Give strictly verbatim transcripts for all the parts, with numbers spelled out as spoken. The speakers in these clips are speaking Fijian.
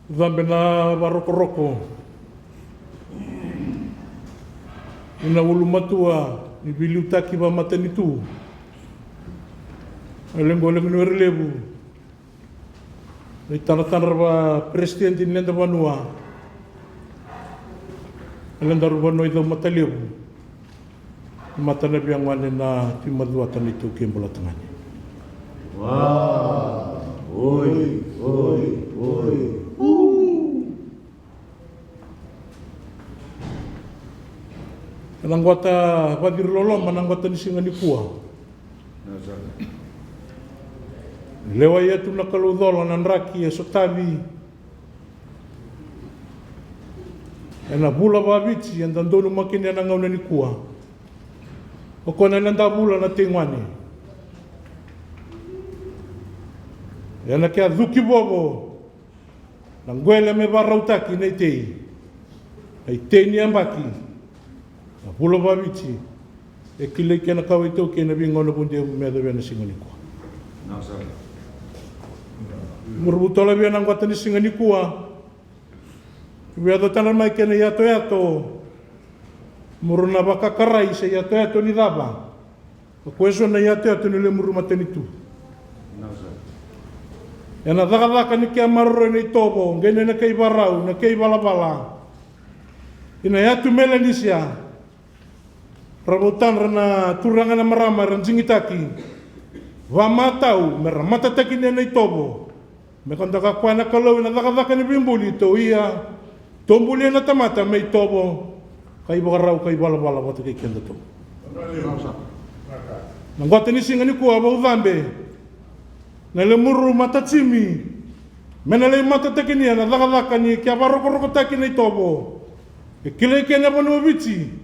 Cabe na varokoroko ina ulumatua ni veiliutaki vamatanitu na leqoleqo ni Werelevu, na itadratadra va peresitedi ni leda vanua, na ledaru vanua i Caumatalevu, mata na via gone na Tui Macuata na iTaukei Bolatagane. Wa, oi, oi, oi. Ena qota vaciri loloma na qota ni siga nikua. Lewa ia tu na Kalou cola na draki e sotavi ena vula vaviti eda donumaki ena gauna nikua. O koya na leda vula na tei gone. Ena kea cuki vovo na qwele me varautaki na itei. Na itei ni yabaki na vula vaviti. E kilai kena kawa iTaukei na veigauna vudevu me yacovia na siga nikua. Muru vutola via na qota ni siga nikua. Via yaco tana mai kena iyatoyato. Muru na vakakarai se iyatoyato ni cava. O koya eso na iyatoyato ni lemuru matanitu. Ena cakacaka ni kea maroroi na itovo, qai na kei varau, na kei valavala. Ina yatu Melenisia. Ra vautadra na turaga na marama era digitaki vamatau me ra matataki nia na itovo. Me ka daka koya na Kalou ena cakacaka ni veibuli tou ia, tou bulia na tamata me itovo, ka ivakarau ka ivalavala vata kei kedatou. Na qota ni siga nikua vaucabe na lemuru matatimi me na lai matataki nia na cakacaka ni kea varokorokotaki na itovo. E kilai kena vanua Viti.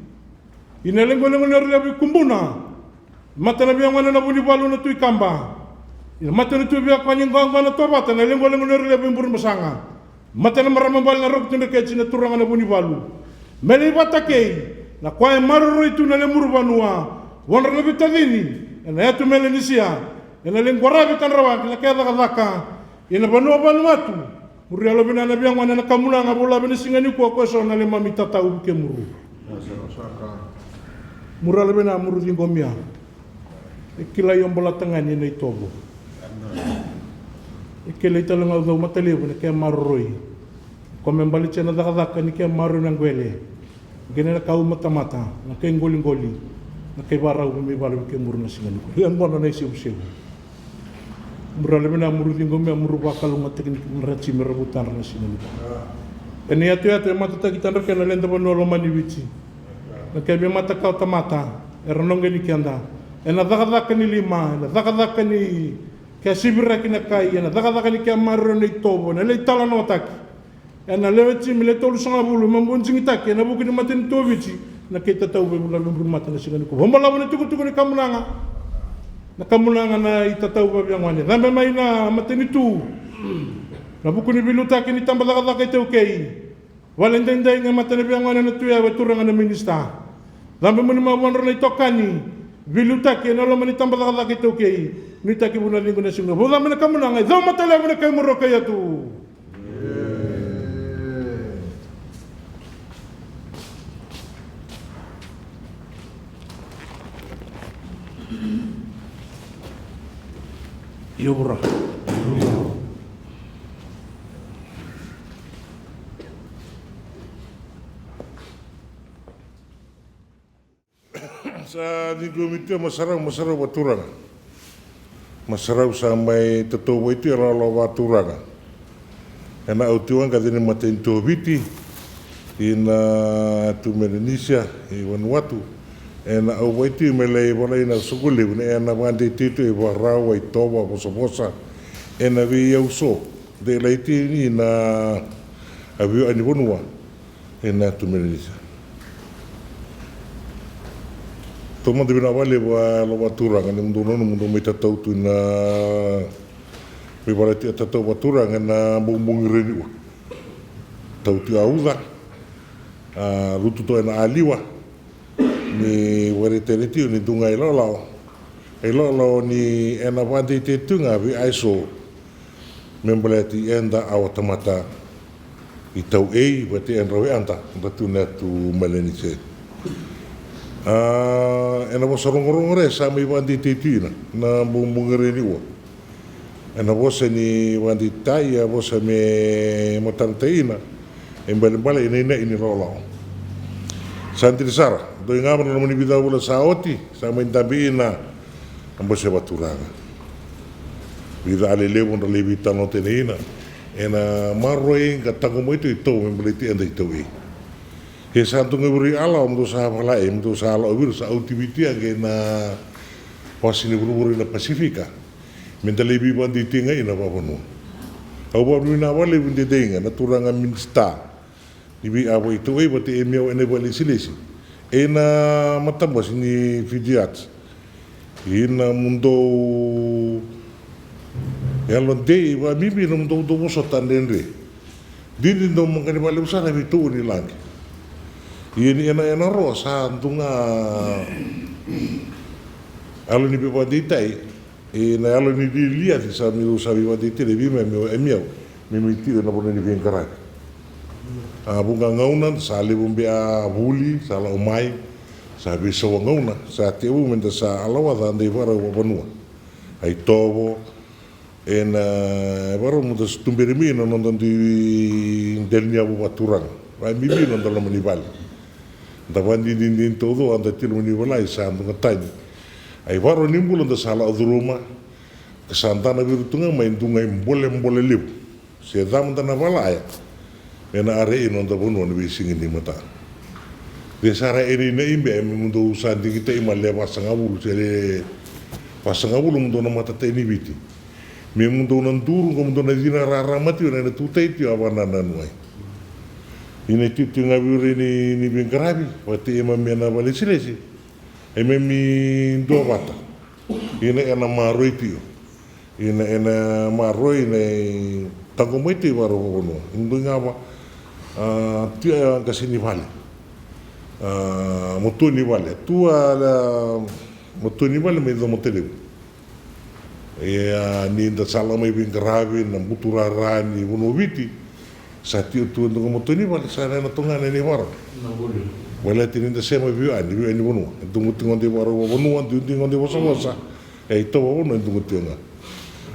Ina leqoleqo ni Werelevu i Kubuna. Mata na via gone na Vunivalu na Tui Kaba. Ina mata na Tui via koya ni qoaqoa na tovata na leqoleqo ni Werelevu i Burebasaga. Mata na marama bale na Roko Tui Dreketi na turaga na Vunivalu. Me lai vata kei na koya e maroroi tu na lemuru vanua. Vodra na veitacini ena yatu Melenisia. Ena lai qaravi tadrava kina kea cakacaka. Ina vanua Vanuatu. Muri yalo vina na via gone na kamunaga vulavi na siga nikua ko eso na lemami tatau vukemuru. Muri yalo vina muru ciqomia. E kilai o Bolatagane na itovo. E kilai tale ga o Caumatalevu na kea maroroi. Ko me balitia na cakacaka ni kea maroroi na qwele. Qai na kau matamata na kei qoliqoli. Na kei varau me vale vukemuru na siga nikua. Ia gona na isevusevu. Muru yalo vina muru ciqomia muru vakalougatataki ni rati me ra vutadra na siga nikua. Ena yatoyato e matataki tadra kena leda vanua lomani Viti. Na kei veimataka o tamata era noqai ni keda. Ena cakacaka ni lima, ena cakacaka ni kea siviraki na kai, ena cakacaka ni kea maroroi na itovo, ena lai talanoataki. Ena lewe timi le tolusagavulu me bau digitaki ena vuku ni matanitu o Viti. Na kei tatau vei vula vei buri mata na siga nikua. Vabalavu na tukutuku ni kamunaga. Na kamunaga na itatau vavia gone. Cabe mai na matanitu. Na vuku ni veiliutaki ni taba cakacaka iTaukei. Vale daidai ga mata na via gone na Tui Yawe turaga na minisita. Cabe muni mavodra na itokani. Veiliutaki ena loma ni taba cakacaka iTaukei. Nuitaki vuna ciqu na siga. Vaucabe na kamunaga. Icau mata levu na kai muru o kai yatu. Io, bro. Sa ciqomi tu e Masarau, Masarau vakaturaga. Masarau sa mai tautauvai tu e lawalawa vakaturaga. Ena auti waqaci ni matanitu o Viti, ina tu Melenisia, i Vanuatu. Ena auvai tu me lai volai na soqo levu, ena vakadeitaki tu e varau, itovo, vosavosa. Ena veiyau so, dei lai tu ina avio ani vanua. Ena tu Melenisia. Taumada vinaka vakalevu a lawalawa turaga ni mudou nanuma mudou mai tatau tu na veivalati a tatau vakaturaga ena bogibogi reni ua. Tau tu a uca, a lutu tu ena aliwa. Ni vakaraitaka tiko ni dua ga ilawalawa. Ilawalawa ni ena vakadeitaki tu ga vei aiso. Me baleti eda awa tamata. iTaukei vata kei Draweada, ra tu na yatu Melanesian. A, ena vosa rogorogo re sa mai vakadeitaki tu ina na buqabuqa re ni ua. Ena vosa ni vakadeitaki, a vosa me matanatai ina, e balebale ena inai ni lawalawa. Sa dina sara, dou iga vata na loma ni vica vula sa oti, sa mai dabe ina na bose vakaturaga. Vica a lelevu dra lai veitalanoataki ina, ena maroroi ka taqomaki tu e itovo me baleti eda iTaukei. Ke sa dou ga viri alawa mo dou sa valai, mo dou sa lawa viri sa auti Viti age na wasi ni vuravura ina Pasifika. Me da lai veivakadeitaki ga ina vakavanua. Au vakavinavinaka vakalevu daidai ga na turaga minisita ni veiavo iTaukei vata kei Emiyau ena ivakalesilesi. Ena matabose ni Fiji Arts. Ina mudou yalodei vakabibi na mudou dau vosota dredre. Didi dau maqani vakalevu sara vei tou ni laqi. Ia ni ena, ena ro sa dua ga yalo ni veivakadeitaki. Ena yalo ni liliaci sa meu sa veivakadeitaki vei me, meu, Emiyau. Me mai tiko ena vanua ni veiqaravi. A vuqa gauna sa levu beka a vuli sa lako mai. Sa veisau a gauna sa tekivu me da sa alawaca da ivakarau vakavanua. A itovo ena ivakarau mo da sa tuberi mai na noda dui dela ni yavu vakaturaga. Vakabibi na noda loma ni vale. Da vakadinadinataki taucoko a da tiko loma ni valai sa dugatani. A ivakarau ni bula da sa lako curuma ka sa dana vei ira tu ga mai dua ga ibolebole levu. Se cava da na valaya me na arai na noda vanua na veisiga ni mata. Cei sara e inai beka me mudou sa digitaki mai le vasagavulu se le vasagavulu mudou na matatai ni Viti. Me mudou na duru ka mudou na cina rarama tiko na ena tutai tiko a vakanananu ai. Ina tiko tiko ga vei ira ni, ni veiqaravi vata kei keimami ena vakalesilesi. Keimami duavata. Ina ena maroroi tiko. Ina ena maroroi na itaqomaki tiko ivakarau vakavanua. Dui gava a tiko a qase ni vale. A matua ni vale. Tu a matua ni vale mai Comatalevu. Ia ni da sa lako mai veiqaravi na buturara ni vanua o Viti. Sa tiko tu e dua ga matua ni vale sa na ena togana ena ivakarau. Baleta ni da sema veiwekani, veiwekani vanua. E dugu tiko gona ivakarau vakavanua, duidui gona ivosavosa. E itovo vakavanua e dugu tiko ga.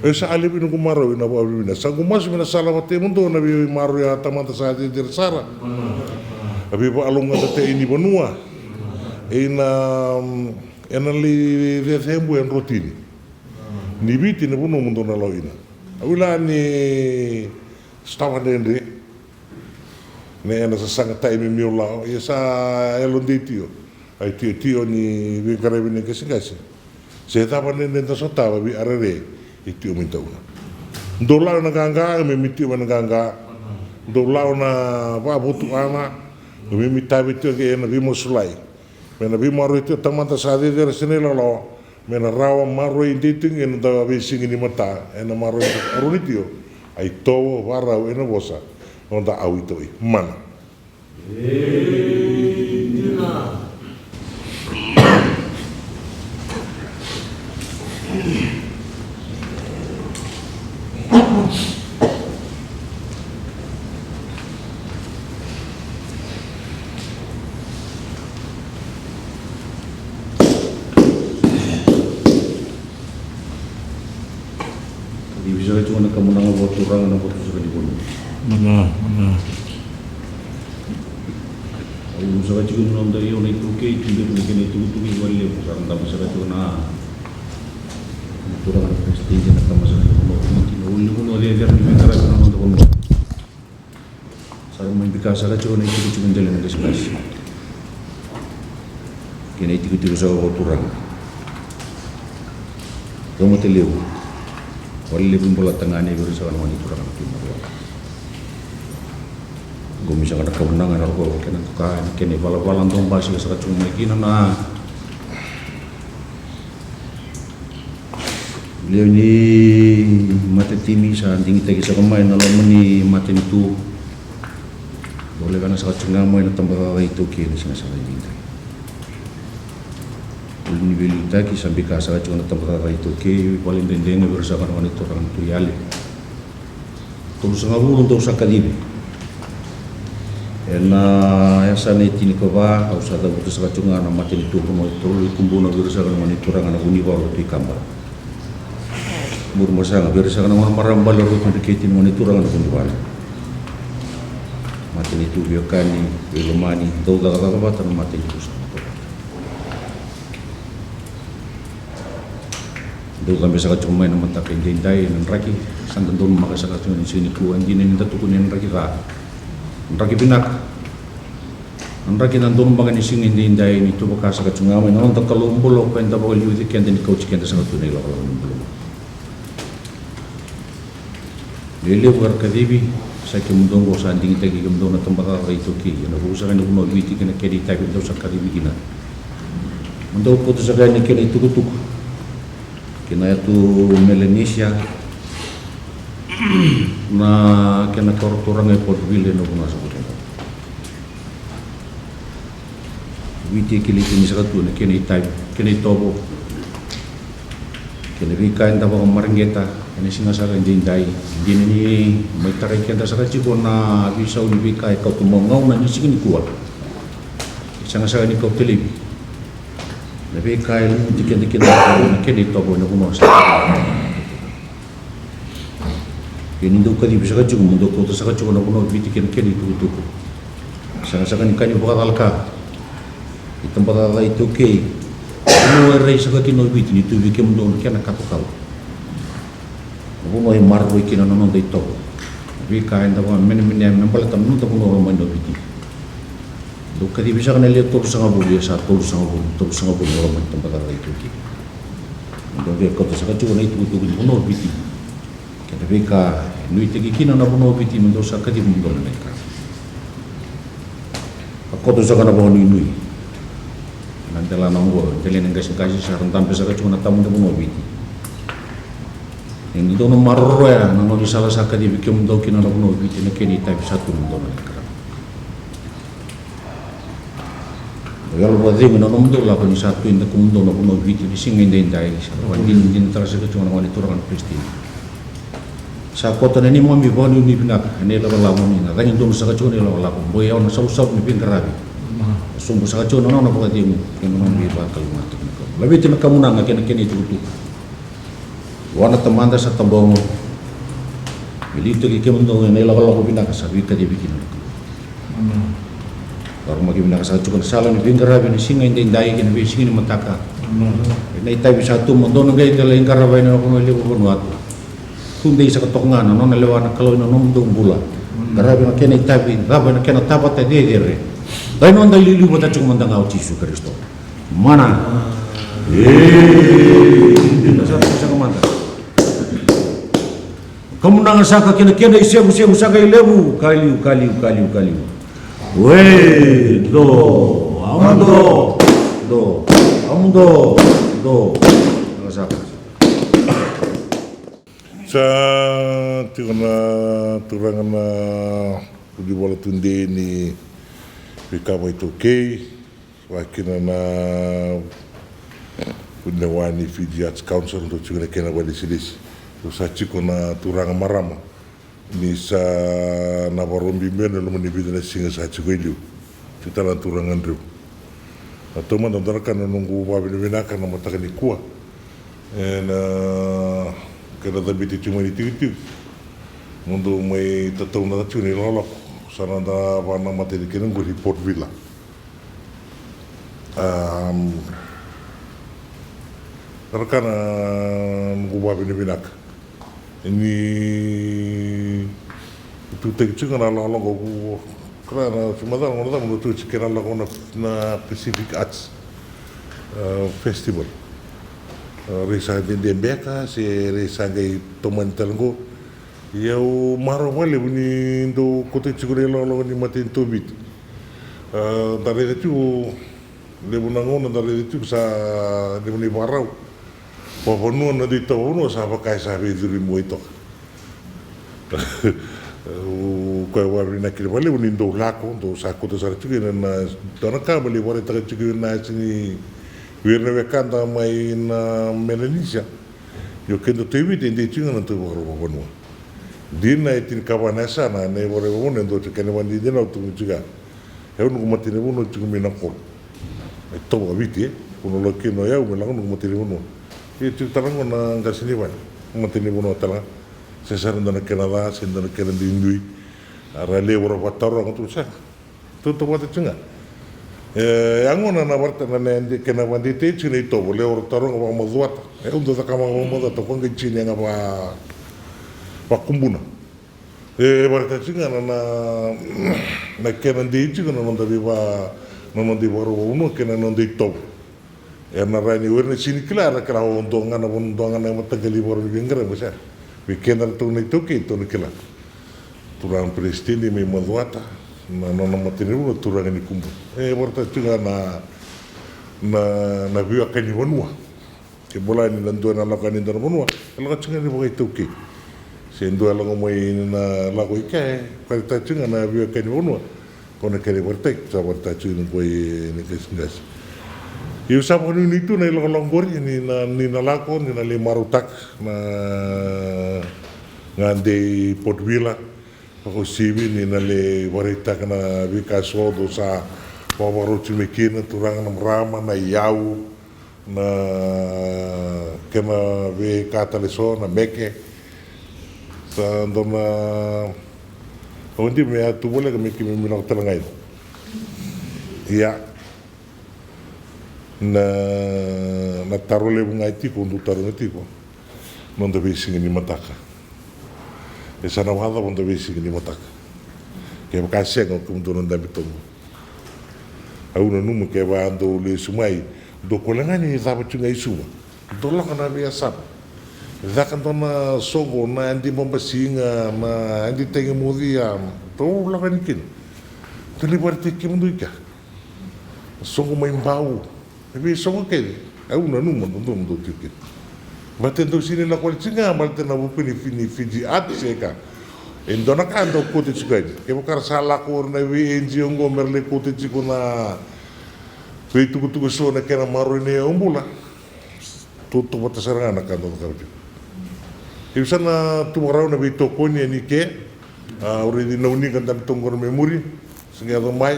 E sa a levu na noqu marau ina vakavinavinaka. Sa noqu masu me na sala vata kei mudou na veimaroroi a tamata sa cecere sara. A veivakalougatataki ni vanua. Ina, ena lai cecebu e drotini. Ni Viti na vanua mudou na lako ina. Au kila ni sotava dredre. Na ena sasagataki me meu lako ia sa yalodei tiko. A itiotio ni veiqaravi ni qaseqase. Se cava dredre da sotava vei arere e tiko mai tauna. Dou lako na qaqa me mi tiko mai na qaqa. Dou lako na vakavotuana me mi tavi tiko ena veimasulai. Me na veimaroroi tiko tamata sa cecere se na ilawalawa. Me na rawa maroroi dei tiko ena noda veisiga ni mata ena maroroi aroni tiko. A itovo vakarau ena vosa noda au iTaukei. Mana. Ni vei saka tiko na kamunaga vakaturaga na vakatusa ka ni vanua. Mana, mana. Au saka tiko na noda io na iTaukei, tuberi na kena itukutuku i vakalevu, sa na daba saka tiko na turaga na president na kama saka tiko na ulunivanua cecere ni veiqaravi na noda vanua. Sa ra mai bika saka tiko na itikotiko dela na qasikasi kei na itikotiko saka vakaturaga. Raumata levu. Wale levu bola tagane vei ira saka na gone turaga na tui na rua. Qo mai saka na kamunaga na roko kena toka ena kena ivalavala dau basika saka tiko mai kina na Lewe ni matatimi sa digitaki saka mai na loma ni matanitu. Dau lewena saka tiko ga mai na tabacakacaka iTaukei na siga saka i daidai. Ulu ni veiliutaki sa bika saka tiko na tabacakacaka iTaukei, vale dredre ga vei ira saka na gone turaga na tui yale. Tolusagavulu dau sa kacivi. Ena yasana e tinikava, au sa cavuta saka tiko ga na matanitu vanua e tolu i Kubuna, vei ira saka na gone turaga na Vunivalu, Tui Kaba. Muri Masaga, vei ira saka na gone marama bale, Ratu Dreketi, na gone turaga na Vunivalu. Matanitu veiwekani, veilomani, dau cakacaka vata na matanitu saka. Dau cabe saka tiko mai na mataka edaidai ena draki, sa da donumaka saka tiko ena siga nikua, dina ni da tukuna ena draki ca, draki vinaka. Na draki da donumaka ena siga edaidai ni tu vaka saka tiko ga mai na noda Kalou bula, o koya eda vakaliuci keda ni kauti keda saka tu ena ilakolako ni bula. Lelevu era kacivi, sa kemudou oqo sa digitaki kemudou na tabacakacaka iTaukei, ena vuku saka ni vanua o Viti kei na kena itavi dou sa kacivi kina. Mo dou kauta saka yani na kena itukutuku ki na yatu Melanesia, na kena koro turaga e Port Vila, ena vanua sa Viti e kilai tani saka tu na kena itavi, kena itovo, kei na veika eda vakamareqeta ena siga saka edaidai. Dina ni mai tarai keda saka tiko na veisau ni veika e kauta mai na gauna ni siga nikua. E sega saka ni kauta laivi na veika e lumuti keda kina na kena itovo ena vanua saka. Ia ni dou kacivi saka tiko, mo dou kauta saka tiko na vanua o Viti kei na kena itukutuku. Sega saka ni ka ni vakacalaka. Ni tabacakacaka iTaukei, vanua e rai saka kina o Viti ni tu vei kemudou na kena katokau. Na vanua e maroroi kina na noda itovo. Na veika eda vakamenemenea me baleta na noda vanua lomani o Viti. Dou kacivi saka na lewe tolusagavulu, ia sa tolusagavulu, tolusagavulu na loma ni tabacakacaka iTaukei. Mo dou qai kauta saka tiko na itukutuku ni vanua o Viti kei na veika e nuitaki kina na vanua o Viti, mo dou sa kacivi mo dou na qai ka. Ka koto saka na vakanuinui. Na delana oqo, dela ni qaseqase, sa ra dabe saka tiko na tabu ni vanua o Viti. Ia ni dou na maroroya na gaunisala sa kacivi kemudou kina na vanua o Viti, na kena itavi sa tu mo dou na qai ka. Dou yalo vakacegu ena nomudou lako ni sa tu e dakumudou na vanua o Viti ena siga edaidai, sa vakadinadinataka saka tiko na gone turaga na Peresitedi. Sa koto na neimami vakanuinui vinaka ena ilakolako ni na cagi donu saka tiko na ilakolako. Boi au na salusalu ni veiqaravi. Na sobu saka tiko na nona vakacegu kei na nona veivakalougatataki na Kalou. Laveti na kamunaga kei na kena itukutuku. Vua na Tamada sa tabogo me liutaki kemudou ena ilakolako vinaka sa veikacivi kina na Kalou. Vakarumaki vinaka saka tiko na sala ni veiqaravi ena siga edaidai kei na veisiga ni mataka. Ena itavi sa tu mo dou na qai dela i qarava ena vanua levu o Vanuatu. Tudei saka toka ga na nona lewa na Kalou ena nomudou bula. Qaravi na kena itavi, cava ena kena tavata cecere. Dai noda iliuliu vata tiko mada ga o Jisu Karisito. Mana. Ei, dina saka, saka mada. Kamunaga saka kei na kena isevusevu saka i levu. Ka liu, ka liu, ka liu, ka liu. We, do, amudo, do, amudo, do. Saka. Sa tiko na turaga na Vunivalu tudei ni veika vakaiTaukei. Vaka kina na vunilewa ni Fiji Arts Council, dou tiko na kena vakailesilesi. Dou sa tiko na turaga marama ni sa na vakarau bibi ena loma ni vica na siga sa tiko e liu. Tiko tale na turaga Drew. Na taumada, dua na ka na noqu vakavinavinaka na mataka nikua ena kena cabeti tiko mai ni tikotiko. Mo dou mai tataunaka tiko na ilakolako. Sa na da vakanamata yani kina oqori i Port Vila. Am, dua na ka na noqu vakavinavinaka ni tukutaki tiko ga na ilakolako oqo. Kila na si macala, gona cava mo dou tukuna tiko kei na ilakolako na, na Pacific Arts, a, Festival. A, rei sa dede beka se rei sa qai tomani tale oqo. Ia au marau vakalevu ni dou kauta tiko na ilakolako ni matanitu o Viti. A, da raica tiko, levu na gauna da raica tiko sa levu na ivakarau vakavanua, na dui tau vakavanua sa vaka e sa veicurumi wai toka. Au kaya vakavinavinaka vakalevu ni dou lako, dou sa kauta sara tiko ena, na dua na ka me lai vakaraitaka tiko ena yasa ni, vei ira na wekada mai na Melanesia. Io, keda tu e Viti e dei tiko ga na tu vakarau vakavanua. Dina e tinikava na yasana, na ivakarau vakavanua e dua tiko, kena vakadinadina au tukuna tiko ya. E au noqu matanivanua tiko mai na koro. E tovo a Viti, e. Ko na lako kina o yau me lako noqu matanivanua. E tiko tale ga na qase ni vale. Matanivanua tale ga. Se sara dua na kena ca, se dua na kena duidui. A ra levu ra vakataroga tu sara. Tautauvata tiko ga. E, e a gona na varata na, na, na kena vakadeitaki tiko na itovo, levu ra taroga vakamacuata. E, au dau cakava vakamacuata, ko qai tini ga va, vakubuna. E, varata tiko ga na, na, na kena dei tiko na noda veiva, na noda ivakarau vakavanua kei na noda itovo. Era na rawa ni o ira na sega ni kila, era kila o dua ga na vanua, dua ga na mataqali ivakarau ni veiqaravi, se vei keda ratou na iTaukei, tou na kila. Turaga peresitedi mai Macuata, na nona matanivanua turaga ni Kubu. E, varata tiko ga na, na, na veiweka ni vanua. Ke bula ni na dua na lako yani dua na vanua, e lako tiko ga ni vakaitaukei. Se dua e lako mai na lako i ke, e, varata tiko ga na veiweka ni vanua. Ko na kena ivarataki, sa varataki tiko ni qo i ni qasinqasi. Ia au sa vakanuinui tu na ilakolako qori, ni na, ni na lako, ni na lai marautaka na gade i Port Vila, vakauasivi, ni na lai vakaraitaka na veika eso dou sa vakavakarau tiko mai kina, turaga na marama, na iyau, na kena veika tale eso, na meke. Sa dua na, au dina me a tu voleka me keimami lako tale ga i. Ia. Na, na taro levu ga e tiko, dou taroga tiko. Noda veisiga ni mataka. E sa na vakacava noda veisiga ni mataka? Kevaka sega, o kemudou na dabe toka. Au nanuma kevaka dou lesu mai, dou kole ga ni cava tu ga i Suva. Dou lako na veiyasana. Caka dua na soqo, na yadi babasiga, na yadi tagi mocia, dou lako yani kina. Dou lai vakaraitaki kemudou i kea. Soqo mai Bau. E veisoqo kece. Au nanuma dodonu dou tiko kina. Baleta dou sega ni lako wale tiko ga baleta na vuku ni Fi-, ni Fiji Art se ka. E dua na ka dau kauta tiko yani. Kevaka ra sa lako o ira na vei N G O oqo me ra lai kauta tiko na veitukutuku eso na kena maroroi na iyaubula. Tautauvata sara ga na ka dau cakava tiko. Ia au sa na tu vakarau na veitokoni yani ke. A, au raici Nauniqa dabe toka qori mai muri. Sa qai yaco mai.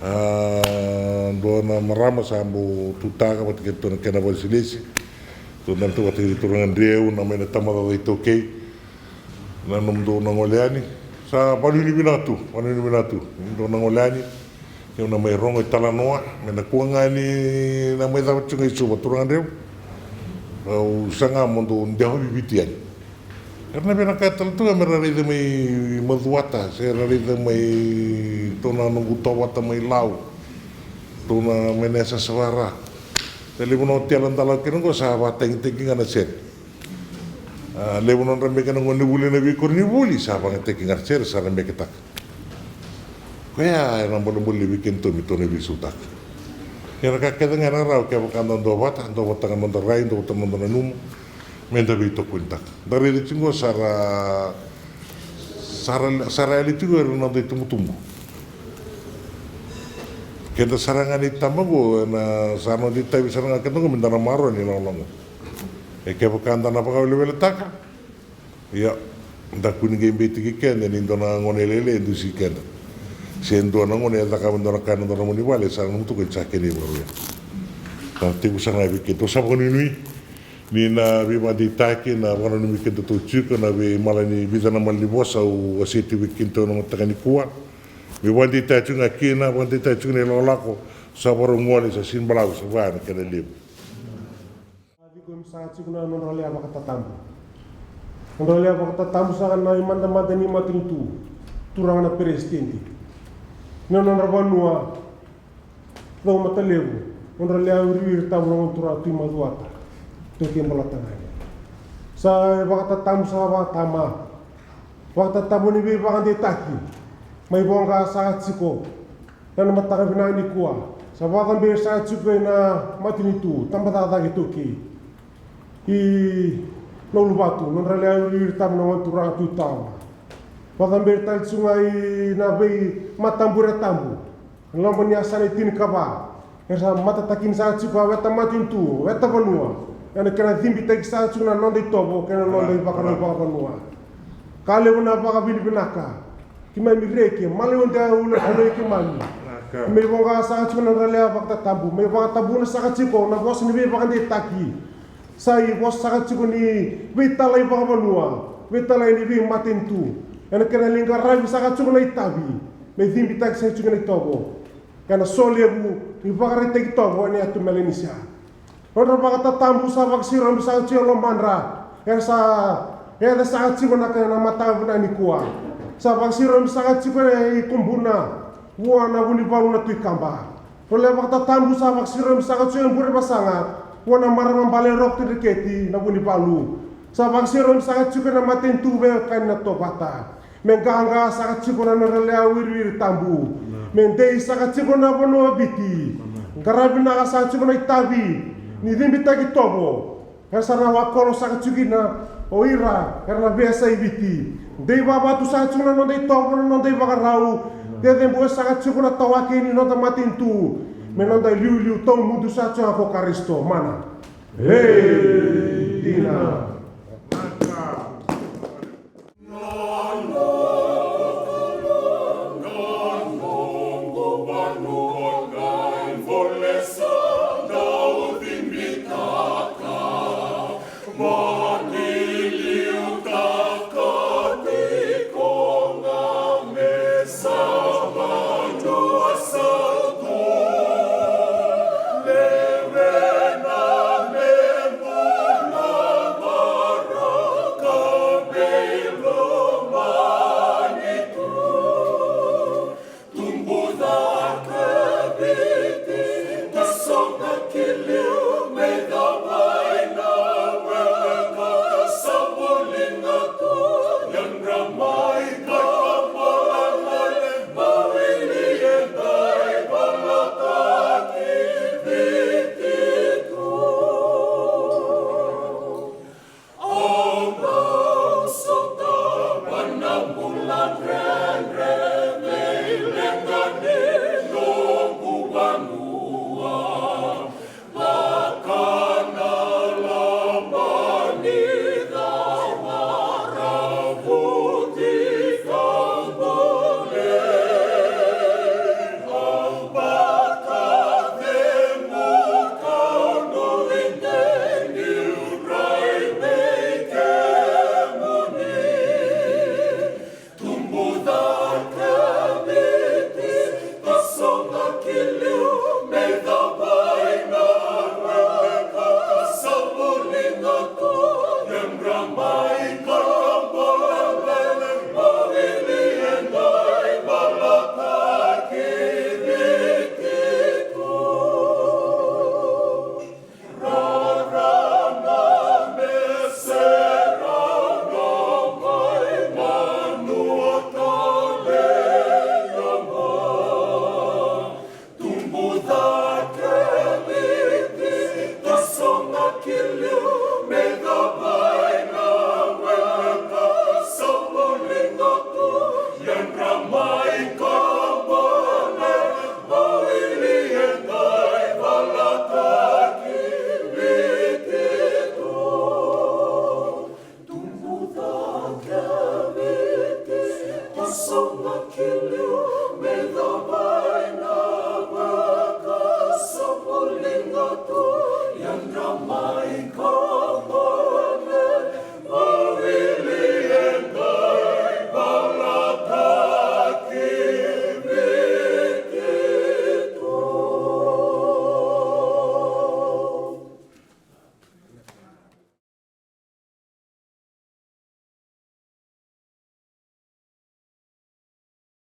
A, dua na marama sa bau tutaka vata kei ratou na kena vakalesilesi. Tou dabe toka vata kei turaga Dreu, na mai na Tabacakacaka iTaukei. Na nomudou na gole yani. Sa vakanuinui vinaka tu, vakanuinui vinaka tu. Nomudou na gole yani. Keu na mai rogo italanoa, me na kua ga ni na mai cava tiko ga i Suva, turaga Dreu. Au saga mo dou dewa viviti yani. Era na via na kaya tale tu ga me ra raica mai Macuata, se ra raica mai tou na noqu tovata mai Lau, tou na mai na yasayasa vaka-Ra. Sa levu na otela da lako kina oqo sa vakatagitaki ga na sere. A, levu na nodra meke na gonevuli ena veikoronivuli, sa vakayagataki ga na sere sa na meketaka. Koya ena bolebole vei kedatou me tou na veisautaka. Ia na ka kece ga ena rawa kevaka da duavata, duavataka na noda rai, duavataka na noda nanuma, me da veitokonitaka. Da raica tiko qo sa ra, sa ra, sa ra yali tiko ira na noda itubutubu. Keda sara ga na itaba qo, ena sa noda itavi sara ga keda qo me da na maroroya na ilakolako. E kevaka da na vakaweleweletaka, ia, da kua ni qai beitaki keda ni dua na gone lailai e dusi keda. Se dua na gone e cakava e dua na ka ena dua na gone vale, sa na mutuka ni sa kena ivakarau ya. Sa tekivu sara ga vei kedatou. Sa vakanuinui ni na veivakadeitaki, na vakananumi kedatou tiko, na veimala ni vica na malanivosa au wasea tiko vei kedatou ena mataka nikua. Me vakadeitaki tiko ga kina, vakadeitaki tiko na ilakolako, sa vakarau gole, sa sini balavu, sa vaya na kena levu. A ciqomi saka tiko na nodra lewa vakatatabu. Nodra lewa vakatatabu saka na imadamada ni matanitu, turaga na peresitedi. Na nodra vanua, Caumatalevu, nodra lewa wiriwiri tabu na gone turaga Tui Macuata. Tui ke balata ga. Sa vakatatabu saka vakatama. Vakatatabu ni veivakadeitaki. Mai voqa saka tiko. Ena mataka vinaka nikua, sa vakacaberi saka tiko ena matanitu, tabacakacaka iTaukei. I Nauluvatu, nodra lewa wiriwiri tabu na gone turaga Tui Tawa. Vakacaberi tale tiko ga ina veimatabui era tabu. Ena loma ni yasana e tinikava. Era sa matatakini saka tiko a weta matanitu, weta vanua. Ena kena cibitaki saka tiko na noda itovo, kei na noda ivakarau vakavanua. Ka levu na vakavinavinaka. Keimami reki, malai oti au na vunai keimami. Me voqa saka tiko na nodra lewa vakatatabu, me vakatabuna saka tiko na vosa ni veivakadeitaki. Sa i vosa saka tiko ni veitalai vakavanua, veitalai ni veimatanitu. Ena kena liga ravi saka tiko na itavi, me cibitaki saka tiko na itovo. Kena solevu ni vakaraitaki tovo ena yatu Melanisia. Nodra vakatatabu sa vakasiromi saka tiko e lomadra. Era sa yaca saka tiko na kena mataka vinaka nikua. Sa vakasiromi saka tiko e Kubuna vua na Vunivalu na Tui Kaba. Nodra vakatatabu sa vakasiromi saka tiko e Burevasaga vua na marama bale Roko Tui Dreketi na Vunivalu. Sa vakasiromi saka tiko na matanitu veiwekani na Tovata. Me qaqa saka tiko na nodra lewa wiriwiri tabu. Me dei saka tiko na vanua o Viti. Qaravi vinaka saka tiko na itavi ni cibitaki tovo. Era sa na wakolo saka tiko kina o ira era na veiyasai Viti. Dei vavatu saka tiko na noda itovo, na noda ivakarau. Cecebue saka tiko na tawake ni noda matanitu. Me noda iliuliu tawamudu saka tiko ga ko Karisito. Mana. Ei, dina.